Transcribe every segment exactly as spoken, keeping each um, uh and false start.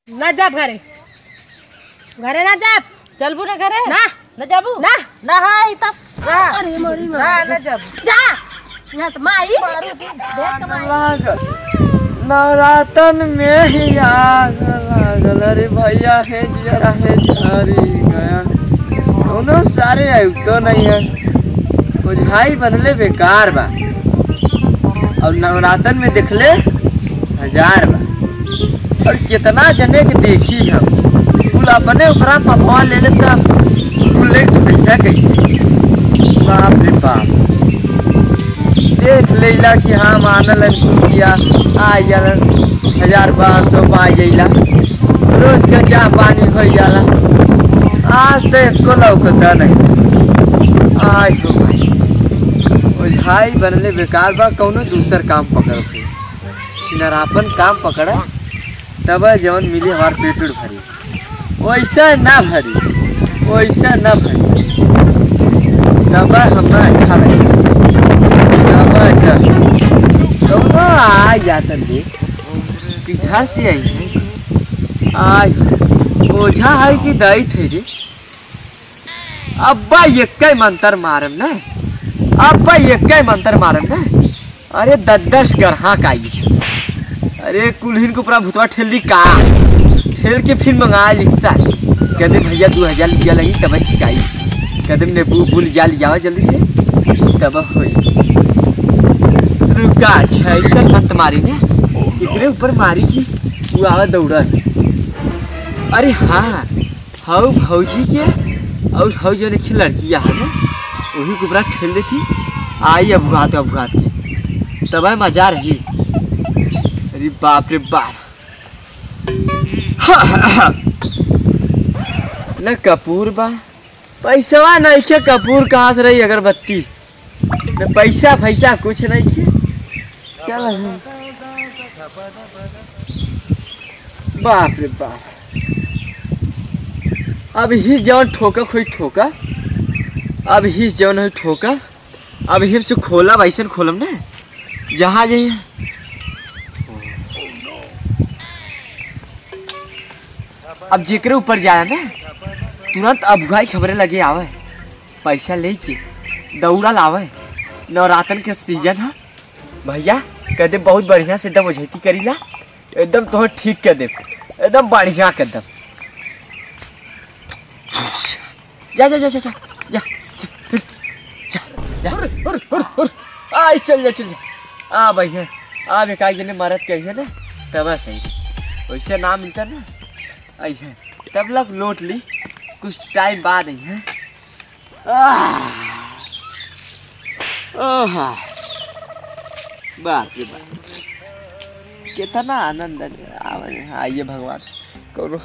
ना जाब घरे, घरे ना जाब। चलबू ना घरे? ना। ना जाबू? ना। ना, हाँ, ई तब। ना। अरे मोरी माँ। ना, ना जाबू। जा। यहाँ तो माई। मारू दी। देख तो माई। लागल। नवरातन में ही आग लागल। अरे भैया, हे जियरा, हे जियरा, अरे गया। कौनो सारे आयु तो नहीं है। ओझाई बनले बेकार बा। और नवरातन में देखले हजार बा। और कितना जने के देखी हम, कुल अपने ऊपरा पपवा ले लेता, कुल ले धोइया कैसे? बाप रे बाप। देख लेला कि हाँ, मानल कुल किया, आ जालन, हजार पाँच सौ पा जाइला, रोज के चाह पानी हो जाला। आज तो एको लौकता नहीं। आय हो भाई, ओझाई बनले बेकार बा, कौनो दूसर काम पकड़ के। छिनरापन काम पकड़ा, तब जवन मिली हमार पेट उठ भरी। वैसा ना भरी, वैसा ना भरी, तब हमरा अच्छा लगे। तब जा, कौनो आ जात दे, किधर से आई है? आई, ओझा है कि दैत है रे? अब्बा एक्कै मंतर मारम ना, अब्बा एक्कै मंतर मारम ना। अरे दस दस ग्राहक आई। अरे कुल्हिन के ऊपर भूतवा ठेल दी का? ठेल के फिर मंगा ली सारे। कह दे भैया दो हजार रुपया लगी तब छिकाई। कह दे नींबू उबू लिया लियावा जल्दी से तब होई। रुका अच्छा ऐसा मत मारी ने। एकरे ऊपर मारी कि तू आवा दौड़ा। अरे हाँ, हऊ भौजी के और हऊ जौन एक लड़किया है ना, वही के ऊपरा ठेल देती। आई अभुआत अभुआत के, तब मजा रही। अरे बाप रे बाप। न कपूर बा, पैसवा नइखे, कपूर कहाँ से रही, अगरबत्ती? न पैसा फैसा कुछ नइखे। क्या बात है? बाप रे बाप। अब ही जौन ठोका खोई ठोका, अब ही जौन है ठोका, अब हिम से खोलब, ऐसन खोलब ना, जहाँ जाइए। अब जेकरे ऊपर जाए ना, तुरंत अभुआई के हमरे लगे आवे, पैसा लेके दौड़ा लावे। नवरातन के सीजन है भैया, कह दे बहुत बढ़िया से एकदम ओझैती करीला, एकदम तोहर ठीक कर दे, एकदम बढ़िया कर दे। जा, जा, जा, जा, जा, जा, जा, जा, जा। हुर, हुर, हुर, हुर। आई, चल जा, चल जा। आ भाई है, आ बेकार जने मारत के है ना, तब सही। वैसे ना मिलता ना, आई है, तब लोग लौट ली, कुछ टाइम बाद आई है। आह! ओहा! बाप रे बाप! कितना आनंद आवे। हाँ, ये भगवान, कौनो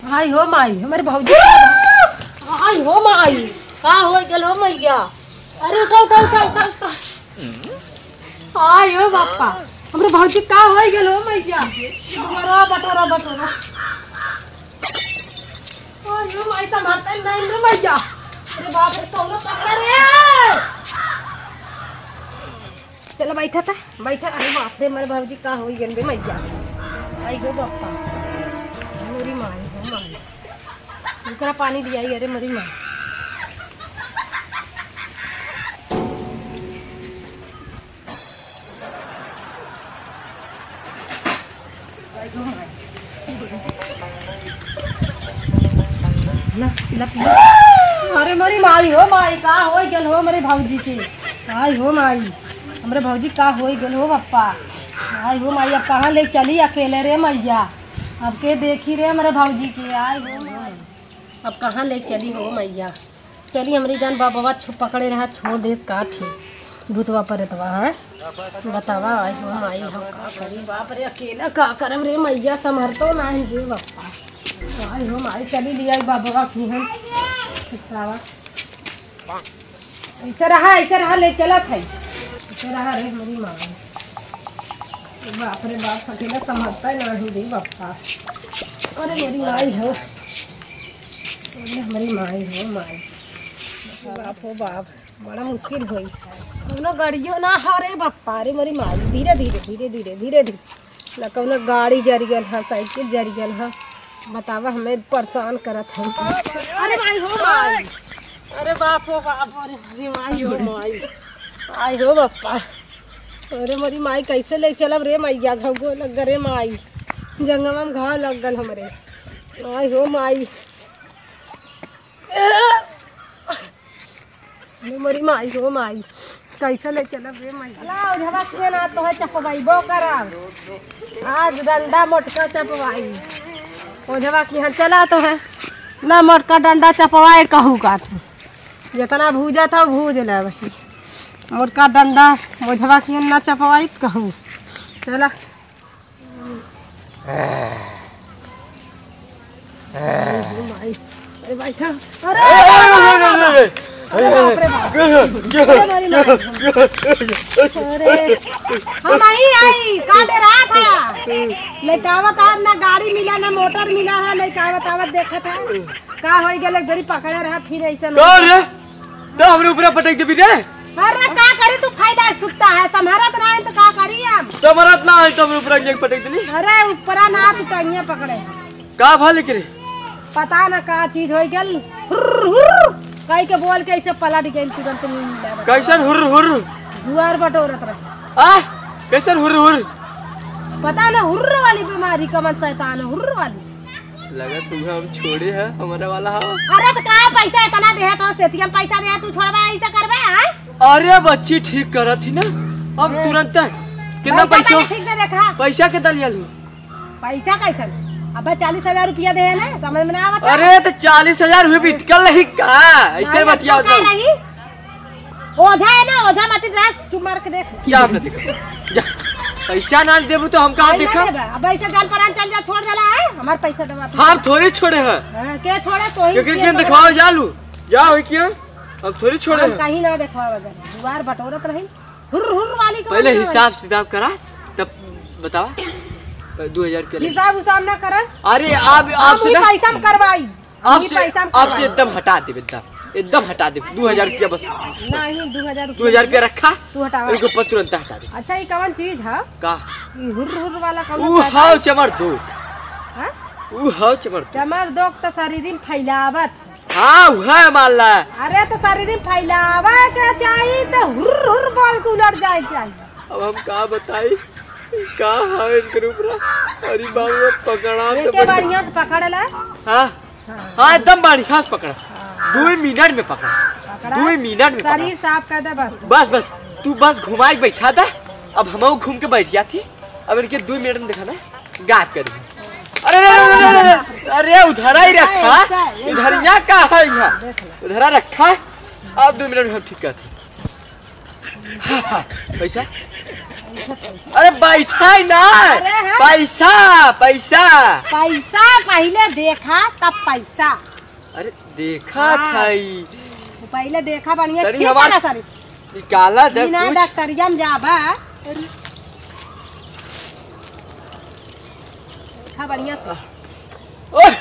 आई हो माई, हमरे भौजी का बा-, आई हो माई, का हो गल हो मैया? अरे उठा, उठा, उठा, उठा, उठा। आई हो बापा, हमरे भौजी का हो गल हो मैया? बटोरा, बटोरा, बटोरा। आई हो माई, संभालते नहीं रे मैया। अरे बाप रे, कौनो पकड़ा रे। चलो बैठा था, बैठा। अरे बाप रे, हमारे बाबूजी का हो गए बे मैया। आई गो बापा, मोरी माई हो माई, ओकरा पानी दिया, अरे मोरी माई। ना, ना पी। अरे मोरी माई हो माई, का हो गल हो हमरे भौजी के? आई हो माई, हमरे भौजी का हो गल हो पप्पा? आई हो माई, अब कहाँ ले चली अकेले रे मैया? अब के देखी रे हमरे भौजी के? आई हो माई, अब कहाँ ले चली हो मैया? चली हमरी जान बाबा छुप पकड़े रहा, छोड़ देस का ठीक भूतवा परेतवा, हैं? बतावा, आई हो माई, हम का करी? बाप रे, अकेला का करब रे मैया, संभरतो नाही रे बापा। आई हो माई, चली लिया बाबा की हम। बतावा। ऐसे रहा, ऐसे रहा, ले चलत है। रहा रे हमारी माँ। बाप रे बाप, अकेला संभलता ही नाही रे बापा। अरे हमारी माई हो, अरे हमारी माई हो, माई। बाप हो बाप, बड़ा मुश्किल होई। कौनो गाड़ियो ना हो रे बापा, रे हमारी माई। धीरे धीरे, धीरे धीरे, धीरे धीरे। ना कौनो गाड़ी जरि गल ह, साइकिल जरि गल ह। बतावा, हमें परेशान करत है। अरे माई हो माई, अरे बाप हो बाप, अरे माई हो माई, आई हो बापा। अरे मोरी माई, कैसे ले चलब रे मैया, घाव लग रे माई, जंगवा में घाव लग गल हमरे। आई हो माई, अरे मोरी माई हो माई, कैसे ले चलब रे माई? ला, ओझवा के ना तो है चपवाई, बो करा। आज डंडा मोटका चपवाई। ओझवा के यहाँ चला तो है। ना मोटका डंडा चपवाए कहू का तू। जितना भूजा था, भूज ले वही। मोटका डंडा ओझवा के यहाँ ना चपवाई कहू। चला। अरे भाई, अरे भाई, अरे, अरे, अरे, अरे, अरे, अरे, अरे, बाप रे बाप। अरे, अरे, अरे, अरे, हम आई, आई, का दे रहा था? लइका आवत आवत ना गाड़ी मिला, ना मोटर मिला है, लइका आवत आवत देखत है। का होई गेल, एक बेरी पकड़े रहा, फिर ऐसे का रे? तो हमरे ऊपर पटक देबी रे? अरे का करी तू, फायदा सुत्ता है, संभरत ना है तो का करी हम? संभरत ना है तो हमरे ऊपर एक पटक देली। अरे ऊपरा ना, तू टंगिया पकड़े। का भा लेके रे? पता ना का चीज होई गेल, हुर्र, हुर्र, कह के बोल के ऐसे पलट गेल तुरंत नींद में। कैसन हुर्र, हुर्र? जुआर बटोरत रहे। आ? कैसन हुर्र, हुर्र? पता ना हुर्र वाली बीमारी कमन शैतान है, हुर्र वाली। लगत हुआ हम छोड़े है, हमारा वाला है। अरे तो का पैसा इतना दे है, तो सेतिया में पैसा दे है, तू छोड़बा ऐसे करबे, हाँ? अरे बच्ची ठीक करत ही ना, अब हाँ। तुरंत कितना पैसा पैसा? ठीक से देखा। पैसा कितना लिया लू? पैसा कैसन? अबे चालीस हजार रुपया दे है ना, समझ में ना आवत है। अरे तो चालीस हजार हुए बिटकल नहीं का? ऐसे नहीं, बतिया तो का रही? ओझा है ना, ओझा मत रह, तू मार के देख। जा, हम ना देखब। जा। पैसा ना देबू तो हम कहाँ देखब? अब ऐसे जान परान चल जा, छोड़ देला है, हमार पैसा दबा तू। हम थोड़ी छोड़े हैं। हाँ, के छोड़े? तो ही केकरे के कियन देखवावे जालू? जा, होई कियन? अब थोड़ी छोड़े हम हैं। कहीं ना देखवावे जालू। दुआर बटोरत रही। हुर्र, हुर्र वाली का पहले हिसाब सिताब करा, तब बतावा। दो हजार के ले। हिसाब उसाब ना करब। अरे, आप, हम आपसे ही ना पैसा में करवाई। आपसे, पैसा में आपसे करवाई। एकदम हटा देब, एकदम, एकदम हटा देब। दो हजार रुपया बस। नहीं, दो हजार रुपया दो हजार रुपया रखा। तू हटावा। इनको पत तुरंत हटा दे। अच्छा, ये कौन चीज है? का? ये हुर्र हुर्र वाला कौन ऊ सा है? हाउ चमरदोक। हाँ? ऊ हाउ चमरदोक। चमरदोक तो शरीर में फैलावत। हाँ, उहे मान ला। अरे तो शरीर में फैलावे के चाही तो हुर्र हुर्र बोल के उलट जाए के चाही। अब हम का बताई, का है इनकर ऊपर? अरे बाबू, पकड़ा तो एके बढ़िया। बढ़िया से पकड़ ले। हाँ। हाँ, एकदम बढ़िया से पकड़ा। हाँ। दो मिनट में पकड़ा। पकड़ा। दो मिनट में पकड़ा। शरीर साफ कर दे बस। बस, बस, तू बस घुमाई के बैठा दे। अब हमहू घूम के बैठ जाती। अब इनके दो मिनट में देखा ना, गात करी। अरे, अरे, अरे, अरे, अरे, अरे, उधरा ही रखा। ऐसा, ऐसा। इधर यहाँ का है यहाँ? देख ले। उधरा रखा। अब दो मिनट में हम ठीक करते। हाँ, हाँ, पैसा? अरे बैठा ही ना। अरे हाँ। पैसा, पैसा। पैसा पहले देखा, तब पैसा। अरे देखा हाँ। था ही। पहले देखा बढ़िया, तनी ठीक हमार है ना सर? निकाला दे बिना कुछ। डॉक्टरिया में जाबा। अरे। देखा बढ़िया से। ओह!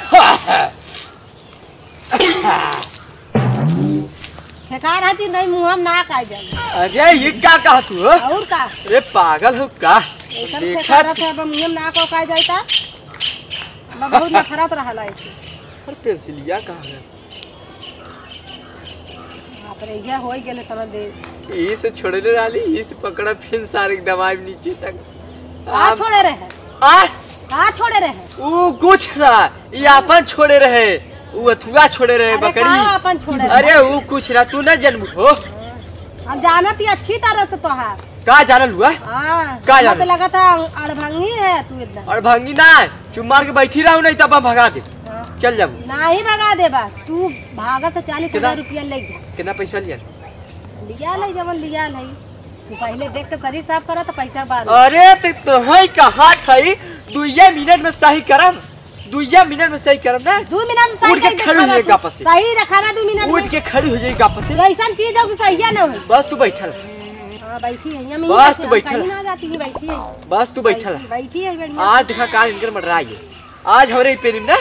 बेकार है जी, नहीं मुँह में ना का जाए। अरे, ये का कहा तू, हो? और का? अरे, पागल हो का? एकदम देखा फेंका तू। रहता है, अब मुँह में ना को का जाए ता? अब बहुत नफरत रहला ऐसे। अरे, पेंसिलिया कहाँ है? बाप रे, ये होई गेले तना दे। यही से छोड़ले रहली, यही से पकड़ा फिन सारे के दबाई नीचे तक। का आम छोड़े रहे? आ? का छोड़े रहे? ऊ कुछ ना, ई आपन छोड़े रहे, ऊ अथुआ छोड़े रहे, अरे बकरी। का आपन छोड़े रहे? अरे ऊ कुछ ना, तू ना जन्म हो। हम जानत ही अच्छी तरह से तोहार। का जानल हुआ? हाँ, का हमको जानल? तो लगा था अड़भंगी है तू एकदम। अड़भंगी ना, चुप मार के बैठी रहू, नहीं तब हम भगा दे। हाँ। चल जाबू। नाही भगा देबा, तू भागा तो चालीस हजार कितना? रुपया ले जा। कितना पैसा लिया? लिया ले, जवन लिया ले। तू पहले देख के शरीर साफ करा तो पैसा बाद में। अरे, ते तो है कहा था ही, दुइये मिनट में सही करम, दुइये मिनट में सही करम ना। दो मिनट में सही उठ के कैसे खड़ी हो करबा जाएगी तू? आपस से। सही रखा ना दो मिनट उठ में। के खड़ी हो जाएगी आपस से। ऐसन चीज है कि सही है ना हो। बस तू बैठल। बैठी है, यहाँ में बस ही तू बैठी है, बैठल। कहीं ना जाती है, बैठी है। बस तू बैठल। बैठी, बैठी है, बैठी है। आज देखा काल इनकर मर्डराई है। आज हमरे ई पेनिम ना,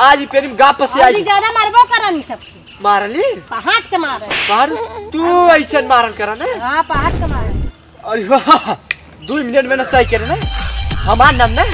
आज ई पेनिम गाप से और आई। भी ज्यादा मारबो करन ई सबके। मारली? पहाट के मारे। मार, तू ऐसन मारन करा ना। हाँ, पहाट के मारे। अरे वाह, दो मिनट में ना सही करे ना। हमार नाम ना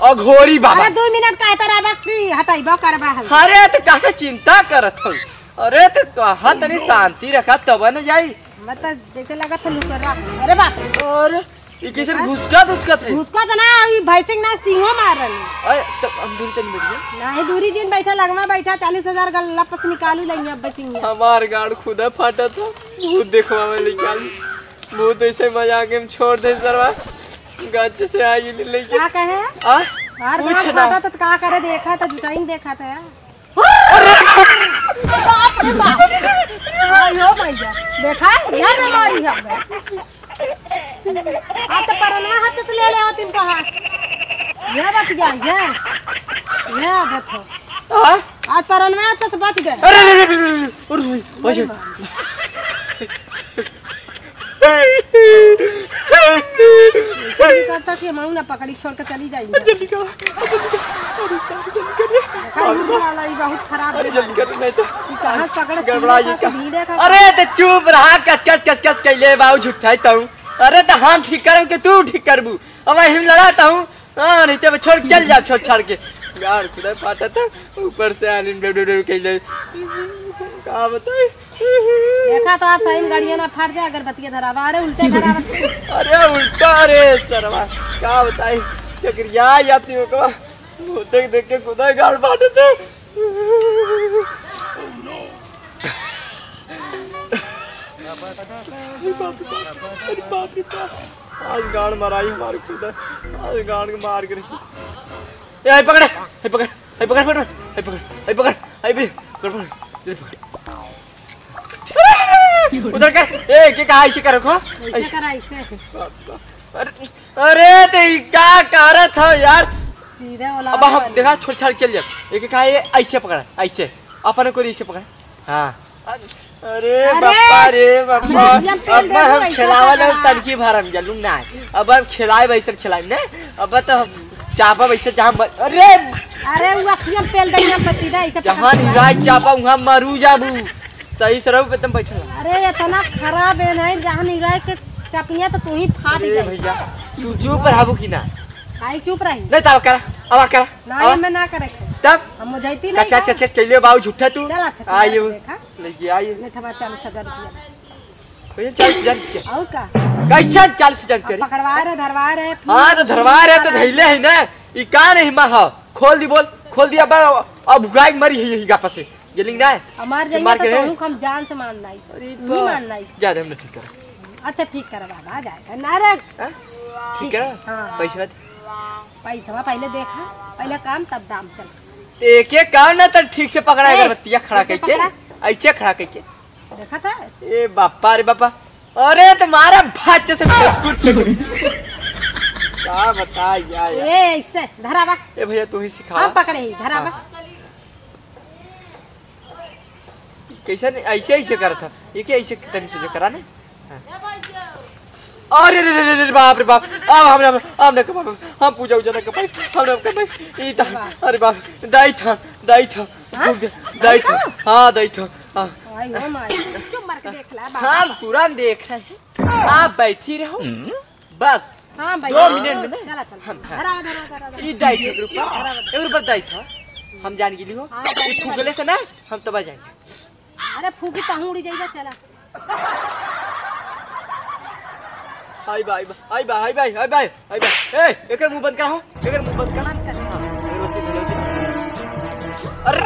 अघोरी बाबा। अरे दो मिनट का इतना वक्त हटाइबो करबा हम। अरे तो काहे चिंता करत हो? अरे तो कहा तनी शांति रखा तब न जाई। मतलब जैसे लगत है लुकरा। अरे बाप रे। और ई कैसे घुसका दुसका थे? घुसका तो ना, ई भैंसिंग ना सिंहो मारल। अरे तो हम दूरी तनी बैठ गए। नहीं दूरी दिन बैठा, लगवा बैठा, चालीस हजार गल्ला पस निकालू लेंगे अब बचिंगे। हमार गाड़ खुदा फाटा था, भूत देखवा में लेके आई। भूत ऐसे मजाक में छोड़ दे सरवा, गच से आई ले लेके। का कहे? आ? बाहर कुछ गाड़ ना। फाटा तो का करे, देखा तो जुटाई देखा था। बाप रे बाप। आयो भैया, देखा है, यह बीमारी है। आ तो परनवा हाथ से ले ले होती तो हाथ। ये बात क्या है? ये, ये आदत है। हाँ? आज परनवा हाथ से बच गए। अरे, अरे, अरे, अरे, अरे, अरे, अरे, अरे। करता कि हम ना पकड़ी, छोड़ के चली जाएंगे। जल्दी करो, जल्दी करो, जल्दी करो। देखा, ई वाला ई बहुत खराब अरे, है। जल्दी करो, नहीं तो ई कहाँ पकड़ के गड़बड़ा ये देखा, का। तो भीड़े का अरे, तो चुप रहा, कस, कस, कस, कस, कैले बाऊ झूठा है तू। अरे, तो हम ठीक करम कि तू ठीक करबू? अब हम लड़ाता हूँ। हाँ, नहीं तो अब छोड़, चल जा, छोड़, छाड़ के। गाड़ खुदा फाटा था, ऊपर से आने ब्ले, ब्ले, ब्ले कैले। का बताई? देखा तो आप सही में गाड़िया ना फाट जाए, अगरबत्तिया धरावा, अरे उल्टे धरावा। अरे उल्टा रे सरवा, का बताई, चक्रिया जाती हो को, मुँह देख देख के खुदा गाड़ फाटे थे। अरे बाप रे बाप, अरे बाप रे बाप, आज गाड़ मराई हमारे खुदा, आज गाड़ के मार के रही। ए, आई पकड़े, आई पकड़, आई पकड़, पकड़, आई पकड़, आई पकड़, आई पकड़, पकड़, पकड़, जल्दी पकड़। उधर कर। ए, के कहा ऐसे करो को? ऐसे करा, ऐसे। अरे, अरे, ते ई का करत हो यार? सीधे वाला अब हम वाली। देखा, छोड़ छाड़ के चल जा। एक कहा ये ऐसे पकड़ा, ऐसे। अपन को ऐसे पकड़ा। हाँ। अरे अरे, बापा रे बापा। हम ये पेल अब दे हम दो, ऐसा खेलावा ना पकड़ा। तनकी भरम जलूम ना। अब हम खिलाए वैसे खिलाए ने। अब तो हम चापा वैसे जहाँ ब-, अरे। अरे, वो अखियाँ पेल दे, यहाँ पर सीधा ऐसे जहाँ पकड़ा। निराय चापा वहाँ मरू जाबू। सही से रहू, एकदम बैठल रह। अरे, इतना खराब है नहीं, जहाँ निराय के चपिया तो तू ही फाट अरे गई। भैया, तू चुप रहबू कि ना? काहे चुप रही? नहीं, तब करा, अब करा। ना, अब ये मैं ना करे। तब? हम मुझाइती नहीं कचकच, था। कचकच कैले बाऊ झूठा तू। चल, अच्छा, आ, चल, ये देखा। लेके आ, ये। नहीं, थमा चालीस हजार रुपया। भैया, चालीस हजार रुपया। और का? कैसा चालीस हजार रुपया अब रे? पकड़वा रहे, धरवा रहे, फिर हाँ, तो धरवा रहे, तो धरवा धैले है ना। ई का नहीं मा हो? खोल दी बोल, खोल दी अब, अब भुगाई मरी है यही गापा से। जलिंग ना है? हमार कि जइया मार तो के रे? तोहू हम जान से मार नाई। अरे नहीं बा-, मार नाई। जा दे, हमने ठीक करा। अच्छा, ठीक करा बाबा, आ जाएगा। ना रे। हाँ? ठीक ठीक करा? है, हाँ। पैसा दे। पैसा पहले देखा, पहले काम तब दाम चल। एक एक काम ना तो ठीक से पकड़ा ए, अगरबत्तिया खड़ा ठीक से करके, पकड़ा। ऐसे खड़ा करके। देखा था? ए बापा रे बापा, अरे तुम्हारा भाच से बिस्कुट फेंक। का बताई यार, यार। ए, ऐसे, धरावा। ए भैया, तू ही सिखावा। हम पकड़े ही, धरावा। हाँ। कैसे नहीं, ऐसे, ऐसे करा था। ये क्या ऐसे तनी से करा ने? हाँ। अरे रे रे रे रे, बाप रे बाप। अब हम, हम, हम न कमाब, हम पूजा उजा न कमाई, हम न कमाई। ई ता, अरे बाप, दाई था, दाई था, हाँ? दाई था, दाई था? हाँ, दाई था, हाँ। आई हो माई, क्यों मर के देख ला, बाप। हम तुरंत देख रहे हैं। आप बैठी रहो, हम्म। बस, हाँ, बैठी दो रहो। मिनट में ना, चला, चला। हम, हाँ। धरा, धरा, धरा, धरा। ई दाई था, एक रुपया, धरा, धरा। एक रुपया दाई था। हम जान गेली हो। हाँ, ई जान गेली। फूकले से ना, हम तब आ जाएंगे। अरे, फूकी तहूँ उड़ी जाइबा, चला। हाय बा, हाय बा, हाय बा, हाय बा, हाय बा। ए, एकर मुंह बंद करा हो, एकर मुंह बंद करा। बंद कर। हाँ, अगरबत्ती धर ले, धर। अरे,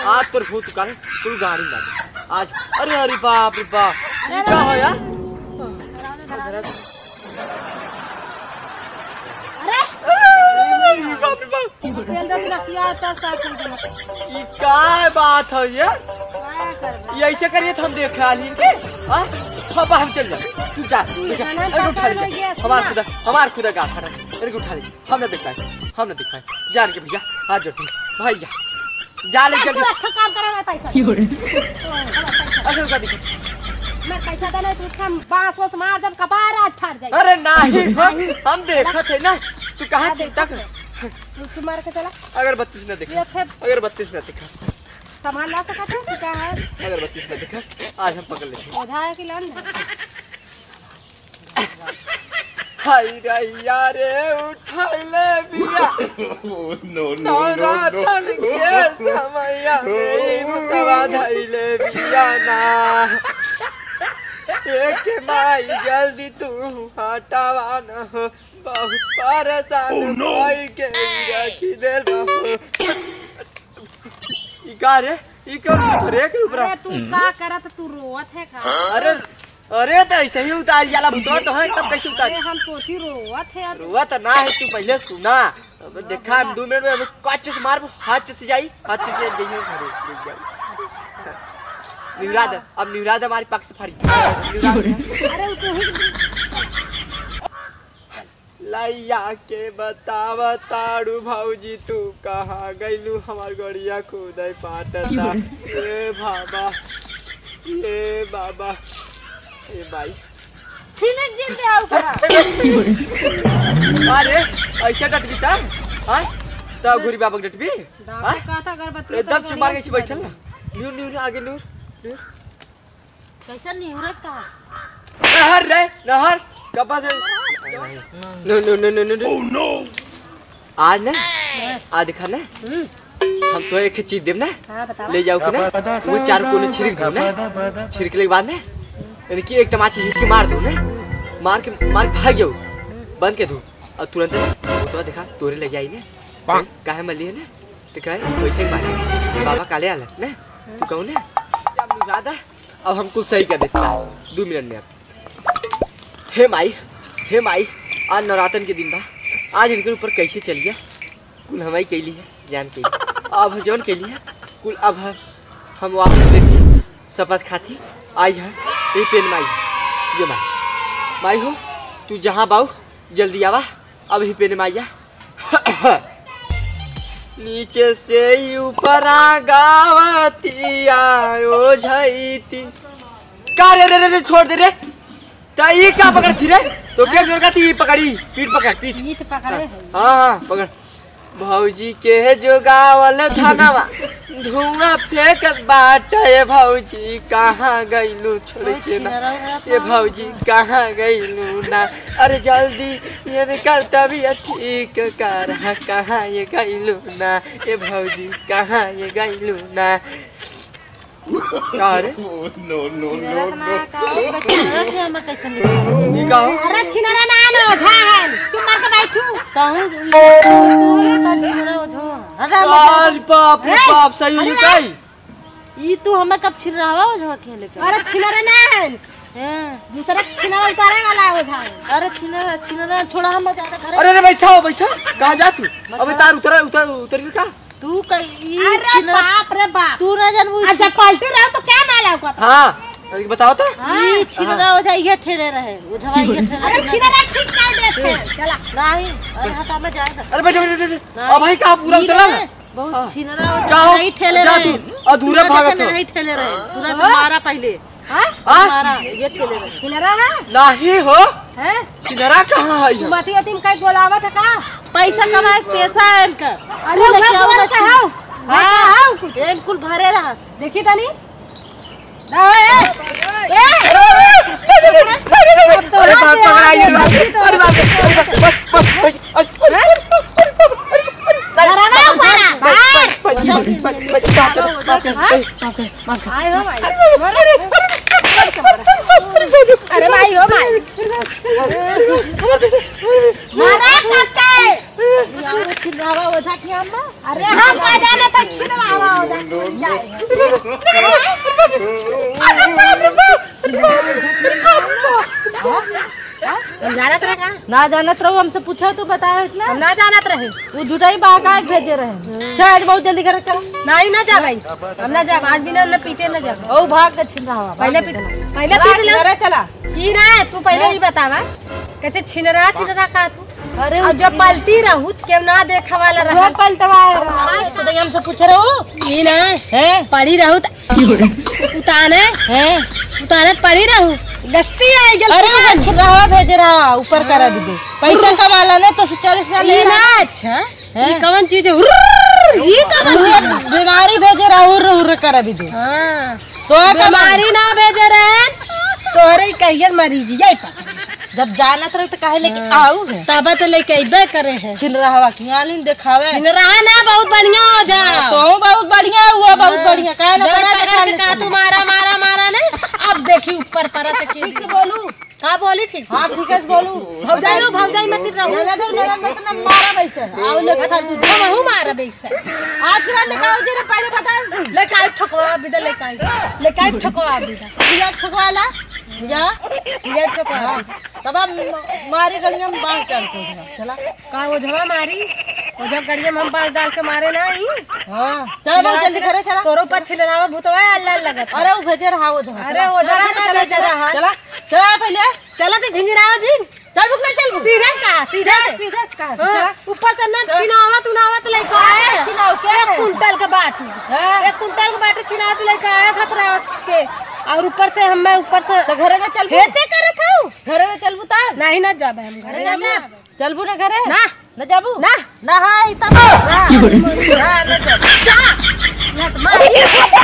आज तोर भूत काल, तू गाड़ी में डाल। आज, अरे, अरे बाप रे बाप, अरे, ये क्या है यार? अरे, अरे, अरे, बाप रे बाप। पेल दे, तू रखिया, तब साफ नहीं देना। ई का बात है ये? का करबे? ये ऐसे करिए तो हम देख आली इनके। हाँ? पापा हम चल जाए। तू जा, तू तू जा। जाना अरे उठा पापा ले। नहीं गया, हमार सुना। खुदा, हमार खुदा गाड़ फटा। अरे उठा ले। हम ना देख पाए। हम ना देख पाए। जा इनके भैया, हाथ जोड़ते हैं। भैया। जा ले तू जल्दी। अच्छा काम करा, हमारे पैसा। क्यों रे? अरे उठा दे। मैं पैसा देना, तू हम बांस वांस मार देब, कपार आज फाट जाई। अरे नाही, हम, नहीं। हम देखत है ना, तू कहाँ हाँ, चिंता देखत कर। है। तू, तू मार के चला। अगरबत्ती से ना देखा, ये खे- अगरबत्ती से ना देखा। सामान ला सकत है, तू क्या है? अगरबत्ती से ना देखा, आज हम पकड़ लेते हैं। ओझा है कि लौंडा? हाय रैया रे, उठैले बिया। Oh, no, no, no, no। नवरातन के समैया में ई भूतवा धैले बिया ना। एक माई जल्दी तू हटावा ना हो, बहुत परेशान Oh, no। होई के रखी देल बा हो। ई का रे? ई कौन भूत रे के ऊपर? अरे तू का करत, तू रोवत है का? अरे, अरे तो ऐसे ही उतार जाला भूतवा तो है, तब कैसे उतार? अरे हम सोची रोवत है। रोवा तो ना है, तू पहले सुना। अब देखा हम दो मिनट में हम कच्चे से मारबो, हाथ से जाई, हाथ से जाई, जइहे घरे, जइहे। निहुरा दे, अब निहुरा दे हमारी पग से फाड़ी। निहुरा दे। अरे वो तो ही लैया के बतावा ताड़ू भौजी, तू कहाँ गइलू? हमार गड़िया कूदे पाटता। ए बाबा, ए बाबा, ए भाई। छिनक जिन दे ऊपर। अरे, ऐसे डटबी ता? हाँ? तो गुरी बाबा के डटबी? बाबा हाँ? कहता अगरबत्ती एकदम तो चुमार के बैठल ना। न्यू, न्यू, न्यू, आगे न्यू, न्यू। कैसे निहुरत का? नहर रे, नहर। कब्बा से। No, no, no, no, no, no। Oh, no। आज ना, आज देखा ना, हम्म। हम तो एक चीज देब ना, हाँ, बतावा। ले जाओ कि ना, वो चार कोने छिड़क दो ना, छिड़कले के बाद ना, यानी कि एक तमाची हिच के मार दो ना, मार के, मार के भाग जाओ, बंद के दो, और तुरंत ना, वो तो देखा, तोरे लगे आई ना, काहे मली है ना, तो कहे, "वैसे ही बात है। बाबा काले आलत ना? तू कहू ना?" अब निहुरा दा, अब हम कुल सही कर देता है। दो मिनट में अब। हे माई, हे माई, आज नवरातन के दिन बा। आज इनके ऊपर कैसे चलिया? कुल हमारी कैली है, जान के। अब जौन कैली है, कुल अब हम, हम वापस लेके शपथ खाती आई है। ए पेन माई, जो माई, माई हो, तू जहाँ बाऊ, जल्दी आवा, अब ही पेन माई जा। नीचे से ही ऊपर आ गावतिया ओझैती। का रे, रे, रे, रे, छोड़ दे रे। त ई का पकड़ थी रे? तो के जोर का थी पकड़ी, पीठ पकड़, पीठ। पीठ पकड़े है। हाँ, हाँ, पकड़। भौजी के जोगावल धनवा धुआं फेंकत बाटे। ए भौजी कहाँ गइलू छोड़ के ना? ए भौजी कहाँ गइलू ना? अरे जल्दी इनकर तबियत ठीक कर, कहाँ ये गइलू ना? ए भौजी कहाँ ये गइलू ना? का रे? No, no, no, no। छिनरा के हमें कैसे मिले? ई का हो? अरे छिनरा ना, ना ओझा है। तू मार के बैठू। कहूँ तू, तू, तू छिनरा ओझा। अरे बाप रे बाप, सही हो गई। ई तू हमें कब छिनरा हवा ओझा खेले के? अरे छिनरा ना है। हैं? दूसरा छिनरा उतारे वाला है ओझा। अरे छिनरा, छिनरा छोड़ा, हम ज्यादा करे। अरे, अरे, बैठा हो, बैठा। कहाँ जा तू? अबे तार उतरा, उतर, उतर का? तू कहीं अरे छिनरा बाप रे बाप। तू ना जानबू आ, जब पलटी रहो तो क्या माला को? हाँ, अरे बताओ तो। हाँ। ई छिनरा ओझा ये ठेले रहे, ओझवा ये ठेले अरे रहे। छिनरा ठीक कर देते हैं, चला। नहीं, अरे हटा, मैं जाएगा। अरे बैठो, बैठो, बैठो। नहीं। अब भाई कहाँ पूरा ई उतरला ना? बहुत हाँ। छिनरा ओझा का हो? नहीं ठेले जा रहे। तू, अधूरा छिनरा भागत हो। नहीं ठेले रहे, तुरंत हाँ? मारा पहले। हाँ? हाँ? मारा, ये ठेले रहे। छिनरा है? नहीं हो। हैं? छिनरा कहाँ है तू ये? मती अतीम कई बोलावत है का? पैसा कमाए के पैसा है इनका। अरे तू लेके आओ ना का छिन- हो? हाँ। का हो कुछ? ये कुल भरे रहा। देखी तनी। ना हो, ए। ए। अब तो अरे बाप, पकड़ा ये बाप। अरे बाप, अरे बाप, बस, बस, बस। हैं? डरावा है सारा। बस। आए हो भाई। अरे भाई हो भाई। मारा कस के। यार, छिनरावा ओझा के अम्मा। अरे हम का जाने तो छिनरावा ओझा के जाए। अरे बाप रे बाप। हम जानत रहे का? ना जानत रहो, हमसे पूछा तो बताया इतना। हम ना जानत रहे। वो झूठाई बहका के भेजे रहे। जा, आज बहुत जल्दी घर चल। नहीं, ना जा भाई। हम ना जाब, आज बिना ना पीटे ना जाब। ओ भाग के छिनरावा, पहले भाग पीट, के। पहले चला, पीट ले। घरे चला। ई ना, तू पहले हाँ। ई बतावा, कैसे छिनरा, छिनरा का तू? अरे और जो पलटी रहूत, केहू ना देखे वाला वो रहा। पलटवा रहा। तो हमसे पूछ रहे हो? ई ना, हैं? पड़ी रहूत, उताने, हैं? तोहरे त पड़ी रहू, गस्ती आई गेल अरे, कौन? अच्छा, रहा भेजे रहा, ऊपर करा दे दे। पैसा कमाला ने तो चालीस हजार ले ई रहा। ना अच्छा, हैं? ई कौन चीज है? उर्र, ई कौन चीज है? बीमारी भेजे रहा, उर्र, उर्र करा दे दे। हाँ। तो का बीमारी ना भेजे रहे, तोहरे ही कहिए मरीज, ये पकड़। जब जानत रहे तो काहे लेके हाँ। आऊ है? तब तो लेके अइबे करे है। छिनराहवा की आलिन देखावे। छिनराहा ना, बहुत बढ़िया हो जा। तो बहुत बढ़िया हुआ, बहुत हाँ। बढ़िया। काहे ना जौन बना के पकड़ खा के लेते का हैं। तू मारा, मारा, मारा ने, अब देखी ऊपर परत के ठीक से बोलू। का बोली ठीक से? हाँ, ठीक है, बोलू। भौजाई लो, भौजाई मत रहू। ननद, ननद मत ना मारा वैसे। आओ ले खा तू। हम हूँ मारा वैसे। आज के बाद लेके आओ जी रे, पहले बता। लेके आई ठोकवा, बिदा लेके आई। लेके आई ठोकवा, बिदा। बिदा ठोकवा ला। जा। ये ठोकवा। हाँ, तब हम मारे गड़िया में बांस डाल के उधर। चला। का ओझवा मारी? ओझवा गड़िया में हम बांस डाल के मारे ना आई। हाँ, चला बहुत जल्दी घरे चला। तोरो पर छिलरावा भूतवा है, अल्लाह लगत। अरे वो भेजे रहा ओझवा। अरे ओझवा का भेजे रहा? चला, चला पहले। चला तो झिंझिरावा जी। चल बुक ना चल बुक। सीधा कहा, सीधा से। सीधा से कहा, हाँ, चला। ऊपर से ना चल। चिनावत उनावत लइका है। चिनाव के एक है? कुंटल के बाट। हाँ। एक कुंटल के बाट चिनावत लइका है खतरा के। और ऊपर से हमें ऊपर से तो घरे ना चल बुक। हेते करत हूँ। घरे ना चल बुता। नहीं ना जाबे हम घरे। घरे ना ना जाबे। चलबू ना घरे? ना। ना जाबू? ना। ना हाय तब। ना। ना, ना जाबू। जा। ना तो मारी।